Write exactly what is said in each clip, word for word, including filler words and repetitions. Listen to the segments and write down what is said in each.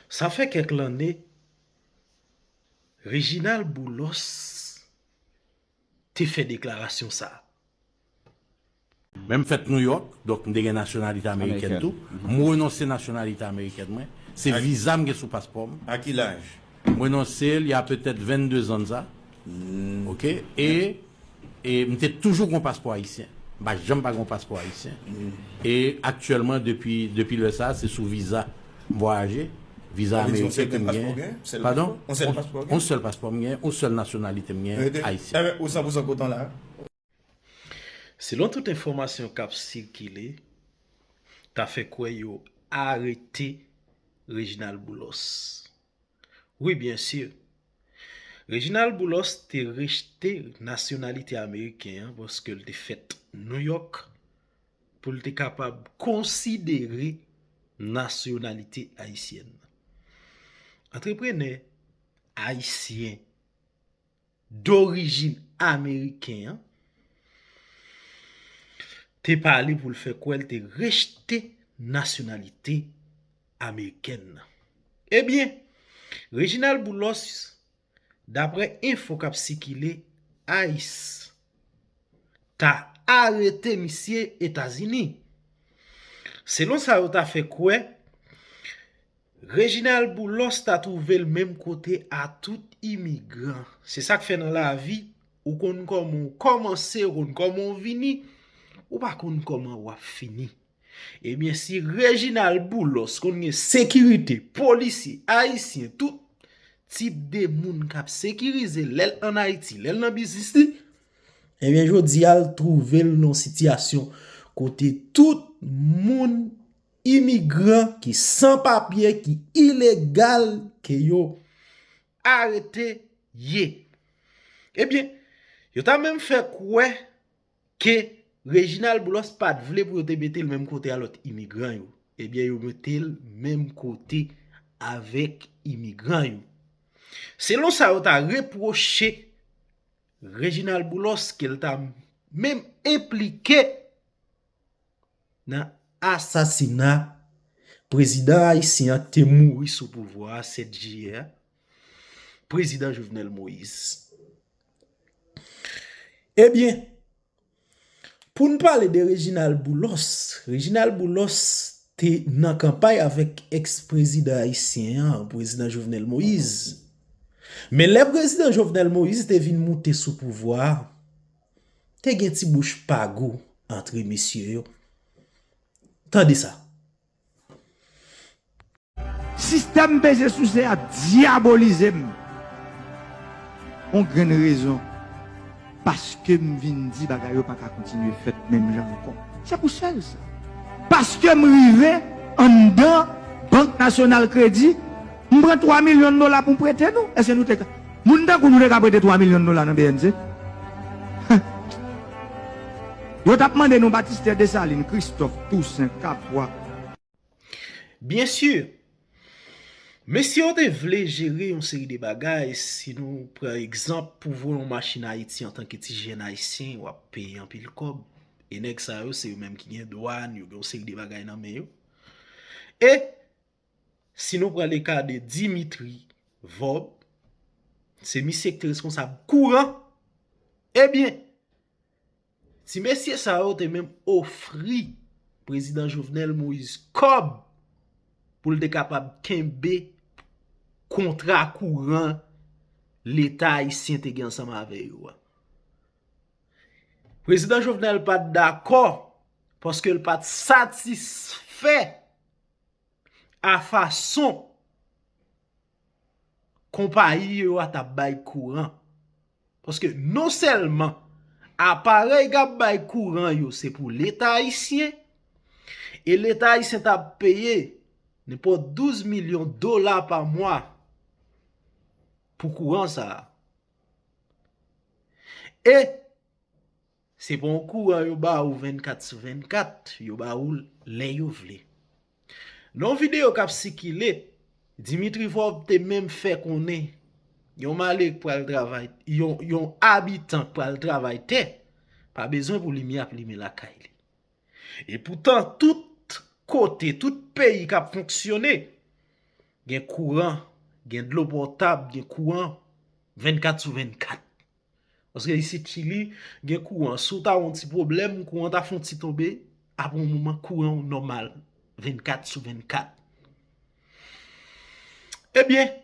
Sa fè kèk lanne, Reginald Boulos te fè deklarasyon sa a. Men m fèt Nouyòk, donk m te gen nasyonalite amerikèn tou. M renonse nasyonalite amerikèn mwen. Se viza m gen sou paspò m. A ki laj? M renonse l, y a petèt vennde zan sa. Oke? E, e m te toujou gen paspò ayisyen. M pa janm pa gen paspò ayisyen. E aktyèlman, depi, depi lè sa, se sou viza m vwayaje. Viza ameriken ke m gen. Padon? Yon sèl paspò m gen, yon sèl nasyonalite m gen, ayisyen. Ou san pou san kontan la? Selon tout enfòmasyon k ap sikile, ta fè kwè yo arete Reginald Boulos. Wi, byen si. Reginald Boulos te rejte nasyonalite ameriken an paske l te fèt Nouyòk pou l te kapab konsidere nasyonalite ayisyèn. Antreprenè ayisyen dorijin ameriken an te pale pou l fè kwè l te rejte nasyonalite amerikèn nan. Ebyen, Reginald Boulos, daprè enfo k ap sikile, ICE ta arete misye Etazini. Selon sa yo ta fè kwè, Reginald Boulos ta twouve l menm kote a tout imigran. Se sa k fè nan lavi, ou konn kòman w kòmanse, ou konn kòman w vini, ou pa konn kòman w ap fini. Ebyen, si Reginald Boulos konn gen sekirite, polisye, ayisyen, tout tip de moun k ap sekirize l, lè l ann Ayiti, lè l nan biznis li, ebyen, jodi a, l twouve l nan yon sitiyasyon kote tout moun imigran ki san papye, ki ilegal, ke yo arete ye. Ebyen, yo ta menm fè kwè ke Reginald Boulos pa t vle pou yo te mete l menm kote a lòt imigran yo. Ebyen, yo mete l menm kote avèk imigran yo. Selon sa yo ta repwoche Reginald Boulos, ke l ta menm enplike nan asasina prezidan ayisyen an te mouri sou pouvwa a sèt jiyè a, prezidan Jovenel Moïse. Ebyen, pou n pale de Reginald Boulos, Reginald Boulos te nan kanpay avèk èks prezidan ayisyen an, prezidan Jovenel Moïse. Men lè prezidan Jovenel Moïse te vin moute sou pouvwa a, te gen ti bouch pa gou antre mesye yo. Tande sa. Sistèm peze souse a dyabolize m. Yon grenn rezon. Paske m vin di bagay yo pa ka kontinye fèt menm jan ankò. Se pou sèl sa. Paske m rive anndan Bank Nasyonal Kredi, m pran twa milyon dola pou m prete nou. Èske nou te ka. Moun tankou nou te ka prete twa milyon dola nan B N C? Yo t ap mande nou Batistè, Desalin, Kristòf, Tousen, Kapwa. Byen si, mesye yo te vle jere yon seri de bagay. Si nou pran egzanp, pou voye yon machin Ayiti antanke ti jèn ayisyen, w ap peye anpil kòb. E nèg sa yo, se yo menm ki gen dwàn, yo gen yon seri de bagay nan men yo. E si nou pran leka de Dimitri Vorbe, se misye ki te responsab kouran. Ebyen, ti mesye sa yo te menm ofri prezidan Jovenel Moïse kòb pou l te kapab kenbe kontra kouran Leta ayisyen te gen ansanm avè yo a. Prezidan Jovenel pa t dakò paske l pa t satisfè a fason konpayi yo a t ap bay kouran. Paske non sèlman aparèy k ap bay kouran yo se pou Leta ayisyen, e Leta ayisyen t ap peye nenpòt douz milyon dola pa mwa pou kouran sa a. E se pa yon kouran yo ba ou vennkat sou vennkat, yo ba ou lè yo vle. Nan yon videyo k ap sikile, Dimitri Vorbe te menm fè konnen yon malere k pral travay, yon, yon abitan k pral travay tè, pa bezwen pou limyè ap limen lakay li. Epoutan, tout kote, tout peyi k ap fonksyone, gen kouran, gen dlo potab, gen kouran vennkat sou vennkat. Paske isit Chili, gen kouran. Si w ta yon ti pwoblèm, kouran ta fè yon ti tonbe, apre yon moman, kouran w nòmal vennkat sou vennkat. Ebyen,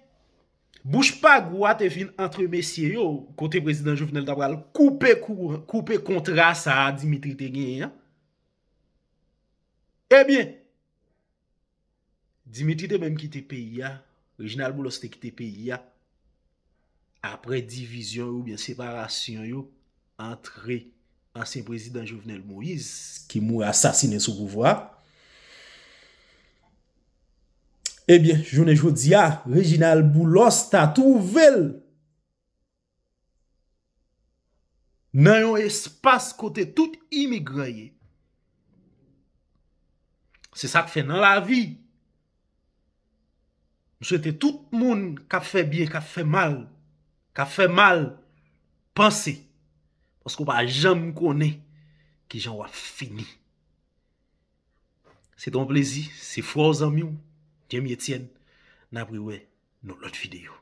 bouch pa gou a te vin antre mesye yo, kote prezidan Jovenel ta pral koupe kouran, koupe kontra sa a Dimitri te genyen an. Ebyen, Dimitri te menm kite peyi a, Reginald Boulos te kite peyi a, apre divizyon yo oubyen separasyon yo antre ansyen prezidan Jovenel Moïse, ki mouri asasinen sou pouvwa. Ebyen, jounen jodi a, Reginald Boulos ta twouve l nan yon espas kote tout imigran ye. Se sa k fè nan lavi, m swete tout moun k ap fè byen, k ap fè mal, k ap fè mal, panse. Paske w pa janm konnen kijan w ap fini. Se te yon plezi, se frè w, zanmi w, Jamie Etienne. N ap rewè nan lòt videyo.